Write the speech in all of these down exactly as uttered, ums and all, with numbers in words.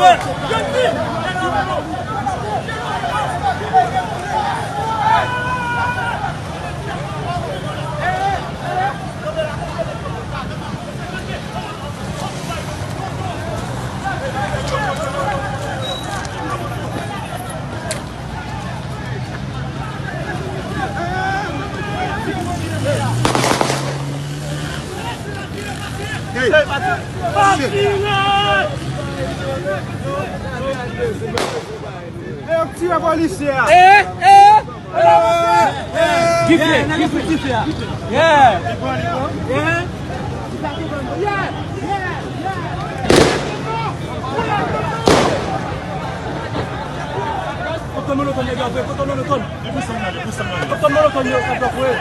E yo k tire polisye a. Eh, eh. Gifle, gifle, gifle a. Yeah. Yeah. Kote molotòv nèg yo ap voye, kote molotòv. Kote molotòv yo ap voye.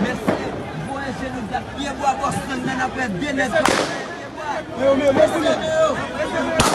Mesye, voye jenouz la, pye bwa Boston nan, n ap wè de nèg. Yo, yo, yo, yo.